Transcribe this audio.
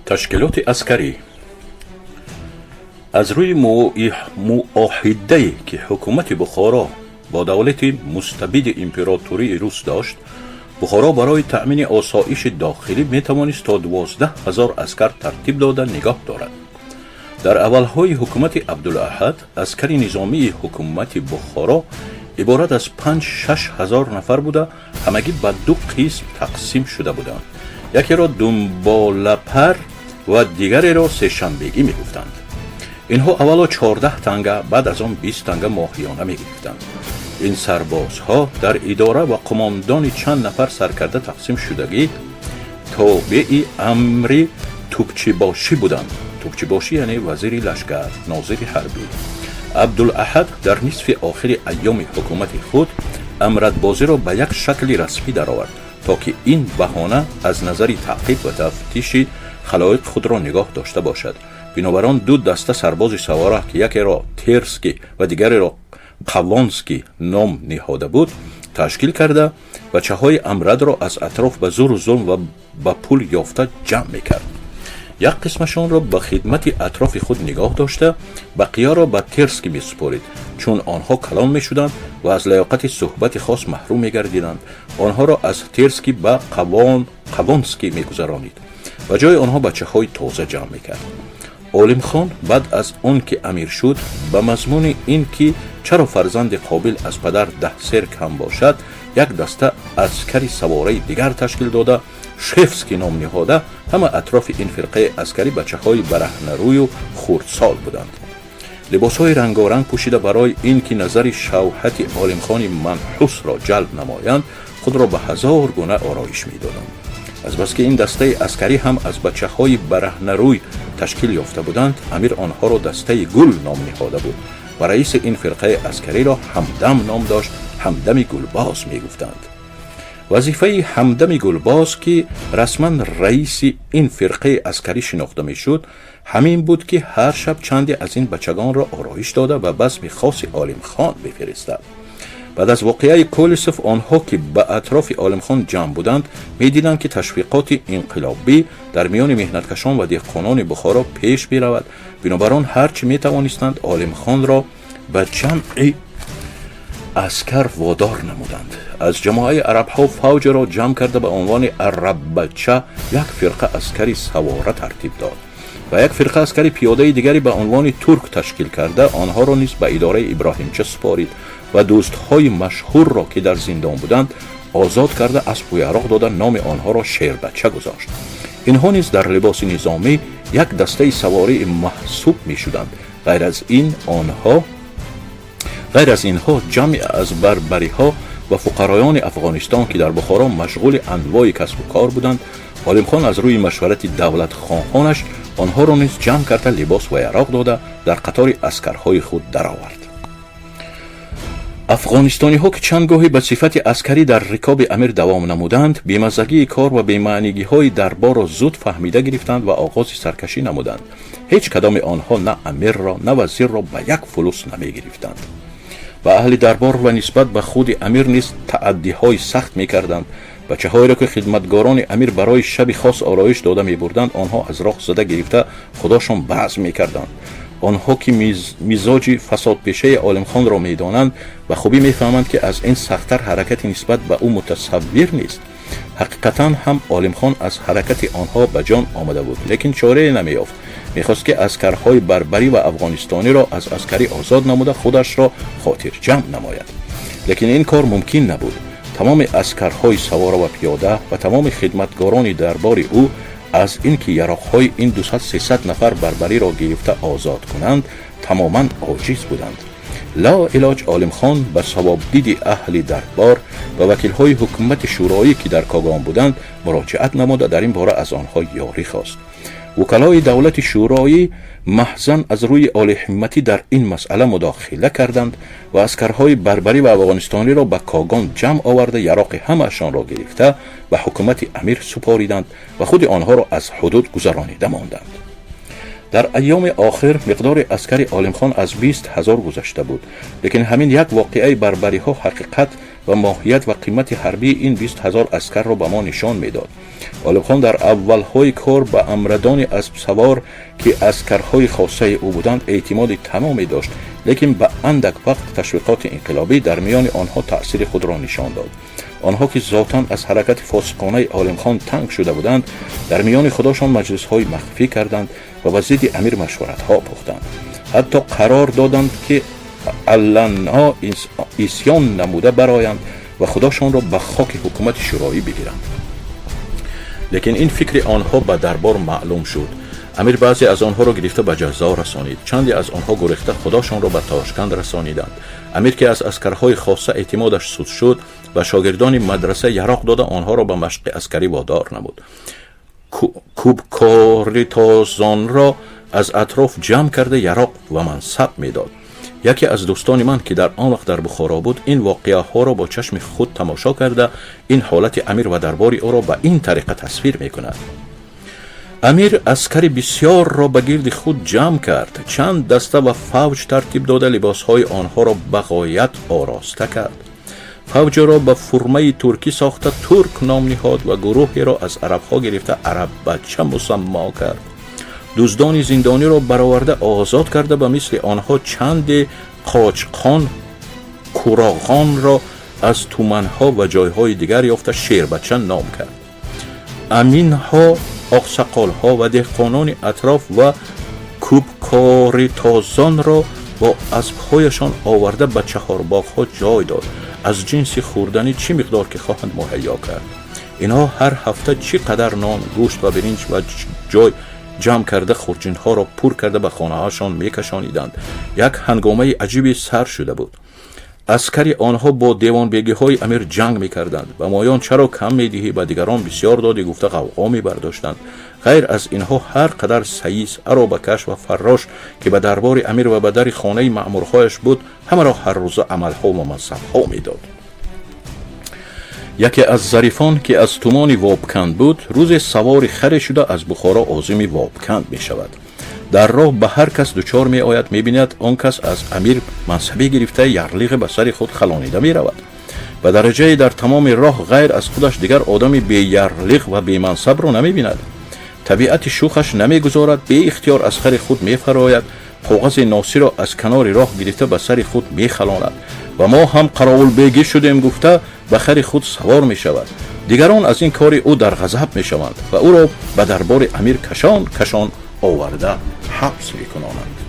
Ташкилоти аскарӣ. Аз рӯи муоҳидае, ки ҳукумати Бухоро бо давлати мустабиди императории рус дошт, Бухоро барои таъмини осоиши дохилӣ метавонист то 12 000 аскар тартиб дода нигоҳ дорад. Дар аввалҳои ҳукумати Абдулаҳад аскари низомии ҳукумати Бухоро иборат аз 5-6 ҳазор нафар буда, ҳамагӣ ба ду қисм тақсим шуда буданд. Якеро думболапар ва дигареро сешанбегӣ мегуфтанд. Инҳо аввало 14 танга, баъд аз он 20 танга моҳиёна мегирифтанд. Ин сарбозҳо дар идора ва қумондони чанд нафар саркарда тақсим шудагӣ, тобеи амри тупчибошӣ буданд. Тупчибошӣ яъне вазири лашкар, нозири ҳарбӣ. Абдулаҳад дар нисфи охири айёми ҳукумати худ амрадбозиро ба як шакли расмӣ даровард, то ки ин баҳона аз назари таъқиб ва тафтиши халоиқ худро нигоҳ дошта бошад. Бинобар он ду даста сарбози савора, ки якеро терский ва дигареро қавонский ном ниҳода буд, ташкил карда, бачаҳои амрадро аз атроф ба зуру зулм ва ба пул ёфта ҷамъ мекард. Як қисмашонро ба хидмати атрофи худ нигоҳ дошта, бақияро ба терский месупорид. Чун онҳо калон мешуданд ва аз лаёқати суҳбати хос маҳрум мегардиданд, онҳоро аз терский ба қавонский мегузаронид, ба ҷои онҳо бачаҳои тоза ҷамъ мекард. Олимхон баъд аз он ки амир шуд, ба мазмуни ин ки чаро фарзанди қобил аз падар 10 сер кам бошад, як даста аскари савораи дигар ташкил дода, шефский ном ниҳода, ҳама атрофи ин фирқаи аскарӣ бачаҳои бараҳнарӯю хурдсол буданд. Либосҳои рангоранг пӯшида, барои ин ки назари шавҳати Олимхони манҳусро ҷалб намоянд, худро ба ҳазор гуна ороиш медоданд. Азбаски ин дастаи аскарӣ ҳам аз бачаҳои бараҳнарӯй ташкил ёфта буданд, амир онҳоро дастаи гул ном ниҳода буд ва раиси ин фирқаи аскариро Ҳамдам ном дошт. Ҳамдами гулбоз мегуфтанд. Вазифаи Ҳамдами гулбоз, ки расман раиси ин фирқаи аскарӣ шинохта мешуд, ҳамин буд, ки ҳар шаб чанде аз ин бачагонро ороиш дода, ба базми хоси Олимхон бифиристад. Баъд аз воқеаи Колесов онҳо, ки ба атрофи Олимхон ҷамъ буданд, медиданд, ки ташвиқоти инқилобӣ дар миёни меҳнаткашон ва деҳқонони Бухоро пеш меравад. Бинобар он ҳар чӣ метавонистанд, Олимхонро ба ҷамъи аскар водор намуданд. Аз ҷамоаи арабҳо фавҷеро ҷамъ карда, ба унвони араббача як фирқа аскари савора тартиб дод ва як фирқа аскари пиёдаи дигаре ба унвони турк ташкил карда, онҳоро низ ба идораи Иброҳимча супорид ва дӯстҳои машҳурро, ки дар зиндон буданд, озод карда, аспу яроқ дода, номи онҳоро шербача гузошт. Инҳо низ дар либоси низомӣ як дастаи савории маҳсуб мешуданд. Ғайр аз инҳо, ҷамъе аз барбариҳо ва фуқароёни Афғонистон, ки дар Бухоро машғули анвои касбу кор буданд, Олимхон аз рӯи машварати давлатхоҳонаш онҳоро низ ҷамъ карда, либос ва яроқ дода, дар қатори аскарҳои худ даровард. Афғонистониҳо, ки чанд гоҳе ба сифати аскарӣ дар рикоби амир давом намуданд, бемаззагии кор ва бемаънигиҳои дарборро зуд фаҳмида гирифтанд ва оғози саркашӣ намуданд. Ҳеҷ кадоми онҳо на амирро, на вазирро ба як фулус намегирифтанд. Ба аҳли дарбор ва нисбат ба худи амир низ тааддиҳои сахт мекарданд. Бачаҳоеро, ки хидматгорони амир барои шаби хос ороиш дода мебурданд, онҳо аз роҳ зада гирифта, худошон базм мекарданд. Онҳо, ки мизоҷи фасодпешаи Олимхонро медонанд, ба хубӣ мефаҳманд, ки аз ин сахттар ҳаракати нисбат ба ӯ мутасаввир нест. Ҳақиқатан ҳам Олимхон аз ҳаракати онҳо ба ҷон омада буд, лекин чорае намеёфт. Мехост, ки аскарҳои барбарӣ ва афғонистониро аз аскарӣ озод намуда, худашро хотирҷамъ намояд. Лекин ин кор мумкин набуд. Тамоми аскарҳои савора ва пиёда ва тамоми хидматгорони дарбори ӯ аз ин ки яроқҳои ин 200-300 нафар барбариро гирифта озод кунанд, тамоман оҷиз буданд. Лоилоҷ Олимхон ба савобдиди аҳли дарбор ва вакилҳои ҳукумати шӯроӣ, ки дар Когон буданд, муроҷиат намуда, дар ин бора аз онҳо ёрӣ хост. Вукалои давлати шӯроӣ маҳзан аз рӯи олиҳимматӣ дар ин масъала мудохила карданд ва аскарҳои барбарӣ ва афғонистониро ба Когон ҷамъ оварда, яроқи ҳамаашонро гирифта, ба ҳукумати амир супориданд ва худи онҳоро аз ҳудуд гузаронида монданд. Дар айёми охир миқдори аскари Олимхон аз 20 000 гузашта буд. Лекин ҳамин як воқеаи барбариҳо ҳақиқат ва моҳият ва қимати ҳарбии ин 20 000 аскарро ба мо нишон медод. Олимхон дар аввалҳои кор ба амрадони аспсавор, ки аскарҳои хосаи ӯ буданд, эътимоди тамоме дошт. Лекин ба андак вақт ташвиқоти инқилобӣ дар миёни онҳо таъсири худро нишон дод. Онҳо, ки зотан аз ҳаракати фосиқонаи Олимхон танг шуда буданд, дар миёни худошон маҷлисҳои махфӣ карданд ва ба зидди амир машваратҳо пухтанд. Ҳатто қарор доданд, ки аланҳо исьён намуда бароянд ва худошонро ба хоки ҳукумати шӯроӣ бигиранд. Лекин ин фикри онҳо ба дарбор маълум шуд. Амир баъзе аз онҳоро гирифта ба ҷазо расонид. Чанде аз онҳо гурехта худошонро ба Тошканд расониданд. Амир, ки аз аскарҳои хоса эътимодаш суст шуд, ба шогирдони мадраса яроқ дода, онҳоро ба машқи аскарӣ водор намуд. Кӯбкоритозонро аз атроф ҷамъ карда, яроқ ва мансаб медод. Яке аз дӯстони ман, ки дар он вақт дар Бухоро буд, ин воқеаҳоро бо чашми худ тамошо карда, ин ҳолати амир ва дарбори ӯро ба ин тариқа тасвир мекунад: Амир аскари бисёрро ба гирди худ ҷамъ кард, чанд даста ва фавҷ тартиб дода, либосҳои онҳоро ба ғоят ороста кард. Фавҷеро ба фурмаи туркӣ сохта, турк ном ниҳод ва гурӯҳеро аз арабҳо гирифта, араббача мусаммо кард. Дуздони зиндониро бароварда озод карда, ба мисли онҳо чанде қочқон куроғонро аз туманҳо ва ҷойҳои дигар ёфта, шербача ном кард. Аминҳо, оқсақолҳо ва деҳқонони атроф ва кӯбкоритозонро бо аспҳояшон оварда, ба чаҳорбоғҳо ҷой дод. Аз ҷинси хӯрданӣ чӣ миқдор ки хоҳанд муҳайё кард. Инҳо ҳар ҳафта чӣ қадар нон, гӯшт ва биринҷ ва ҷой ҷамъ карда, хурҷинҳоро пур карда, ба хонаҳошон мекашониданд. Як ҳангомаи аҷибе сар шуда буд. Аскари онҳо бо девонбегиҳои амир ҷанг мекарданд. Ба моён чаро кам медиҳӣ, ба дигарон бисёр додӣ, гуфта ғавғо мебардоштанд. Ғайр аз инҳо, ҳар қадар саис, аробакаш ва фаррош, ки ба дарбори амир ва ба дари хонаи маъмурҳояш буд, ҳамаро ҳаррӯза амалҳо ва мансабҳо медод. Яке аз зарифон, ки аз тумони Вобканд буд, рӯзе савори харе шуда, аз Бухоро озими Вобканд мешавад. Дар роҳ ба ҳар кас дучор меояд, мебинад, он кас аз амир мансабе гирифта, ярлиғе ба сари худ халонида меравад. Ба дараҷае дар тамоми роҳ ғайр аз худаш дигар одами беярлиғ ва бемансабро намебинад. Табиати шӯхаш намегузорад, беихтиёр аз хари худ мефарояд, коғази носиро аз канори роҳ гирифта, ба сари худ мехалонад ва мо ҳам қаровулбегӣ шудем, гуфта, ба хари худ савор мешавад. Дигарон аз ин кори ӯ дар ғазаб мешаванд ва ӯро ба дарбори амир кашон кашон оварда, ҳабс мекунонанд.